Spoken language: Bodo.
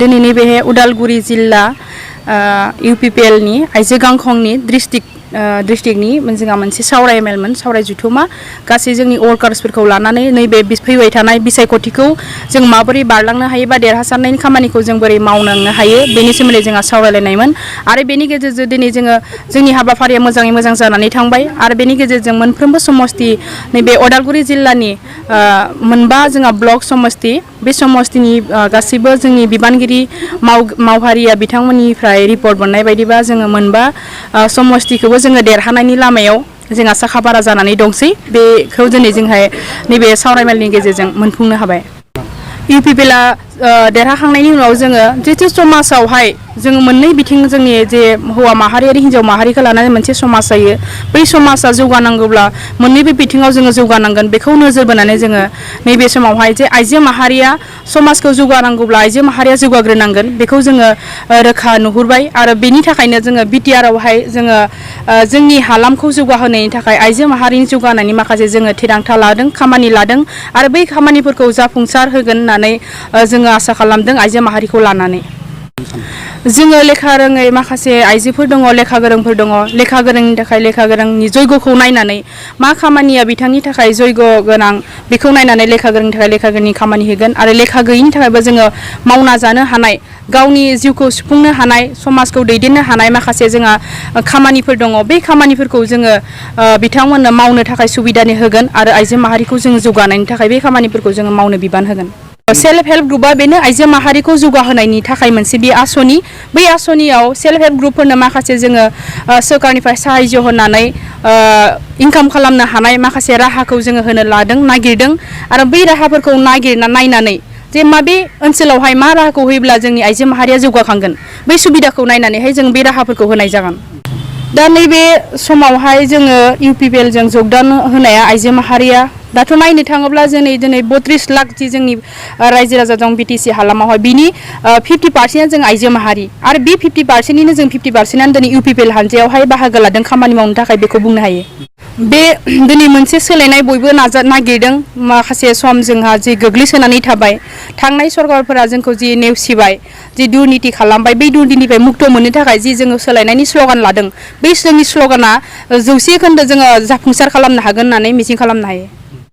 दिनैनि बे उदालगुरि जिल्ला UPPL नि आइजो गांखंनि डिस्ट्रिक्टनि जोंहा मोनसे सावरायमेलमोन सावराय जुथुमा गासै जोंनि वर्कार्सफोरखौ लानानै नैबे फैबाय थानाय बिसायख'थिखौ जों माबोरै बारलांनो हायो बा देरहासारनायनि खामानिखौ जों बोरै मावलांनो हायो बेनि सोमोन्दै जोंहा सावरायलायनायमोन आरो बेनि गेजेरजों दिनै जोङो जोंनि हाबाफारिया मोजाङै मोजां जानानै थांबाय आरो बेनि गेजेरजों मोनफ्रोमबो समस्ति नैबे उदालगुरि जिल्लानि मोनबा जोंहा ब्लक समस्ति बे समस्तिनि गासैबो जोंनि बिबानगिरि मावहारिया बिथांमोननिफ्राय रिपर्ट मोननाय बायदिबा जोङो मोनबा समस्तिखौबो जोङो देरहानायनि लामायाव जोंहा साखाफारा जानानै दंसै बेखौ दिनै जोंहाय नैबे सावरायमेलनि गेजेरजों मोनफुंनो हाबाय। UPPL देरहाखांनायनि उनाव जोङो जितु समाजावहाय जोङो मोननै बिथिं जोंनि जे हौवा माहारि आरो हिन्जाव माहारिखौ लानानै मोनसे समाज जायो बै समाजा जौगानांगौब्ला मोननैबो बिथिङाव जोङो जौगानांगोन बेखौ नोजोर बोनानै जोङो नैबे समावहाय जे आइजो माहारिया समाजखौ जौगानांगौब्ला आइजो माहारिया जौगाग्रोनांगोन बेखौ जोङो रोखा नुहुरबाय आरो बेनि थाखायनो जोङो BTR आवहाय जोङो जोंनि हालामखौ जौगाहोनायनि थाखाय आइजो माहारिनि जौगानायनि माखासे जोङो थिरांथा लादों खामानि लादों आरो बै खामानिफोरखौ जाफुंसार होगोन होननानै जोङो आसा खालामदों आइजो माहारिखौ लानानै। जोङो लेखा रोङै माखासे आइजोफोर दङ लेखा गोरोंफोर दङ लेखा गोरोंनि थाखाय लेखा गोरोंनि जयग'खौ नायनानै मा खामानिया बिथांनि थाखाय जयग' गोनां बेखौ नायनानै लेखा गोरोंनि थाखाय लेखा गोरोंनि खामानि होगोन आरो लेखा गैयिनि थाखायबो जोङो मावना जानो हानाय गावनि जिउखौ सुफुंनो हानाय समाजखौ दैदेननो हानाय माखासे जोंहा खामानिफोर दङ बै खामानिफोरखौ जोङो बिथांमोननो मावनो थाखाय सुबिदानि होगोन आरो आइजो माहारिखौ जोङो जौगानायनि थाखाय बे खामानिफोरखौ जोङो मावनो बिबान होगोन। सेल्फ हेल्प ग्रुपआ बेनो आइजो माहारिखौ जौगाहोनायनि थाखाय मोनसे बे आसनि बै आसनियाव सेल्फ हेल्प ग्रुपफोरनो माखासे जोङो सोरखारनिफ्राय साहाय्य होनानै इनकाम खालामनो हानाय माखासे राहाखौ जोङो होनो नागिरदों आरो बै राहाफोरखौ नायनानै जे माबे ओनसोलावहाय मा राहाखौ होयोब्ला जोंनि आइजो माहारिया जौगाखांगोन बै सुबिदाखौ नायनानैहाय जों बे राहाफोरखौ होनाय जागोन। दा नैबे समावहाय जोङो UPPL जों जगदान होनाया आइजो माहारिया दाथ' नायनो थाङोब्ला दिनै 32 लाख जि जोंनि रायजो राजा दं BTC हालामावहाय बिनि 50% जों आइजो माहारि आरो बे 50%निनो जों 50%आनो दिनै UPPL हानजायावहाय बाहागो लादों खामानि मावनो थाखाय बेखौ बुंनो हायो। बे दिनै मोनसे सोलायनाय बयबो नागिरदों माखासे सम जोंहा जि गोग्लैसोनानै थाबाय थांनाय सरकारफोरा जोंखौ जि नेवसिबाय जि दुर्निति खालामबाय बै दुर्नितिनिफ्राय मुक्त मोननो थाखाय जि जोङो सोलायनायनि स्ल'गान लादों बै जोंनि स्ल'गाना 100% जोङो जाफुंसार खालामनो हागोन होननानै मिजिं खालामनो हायो।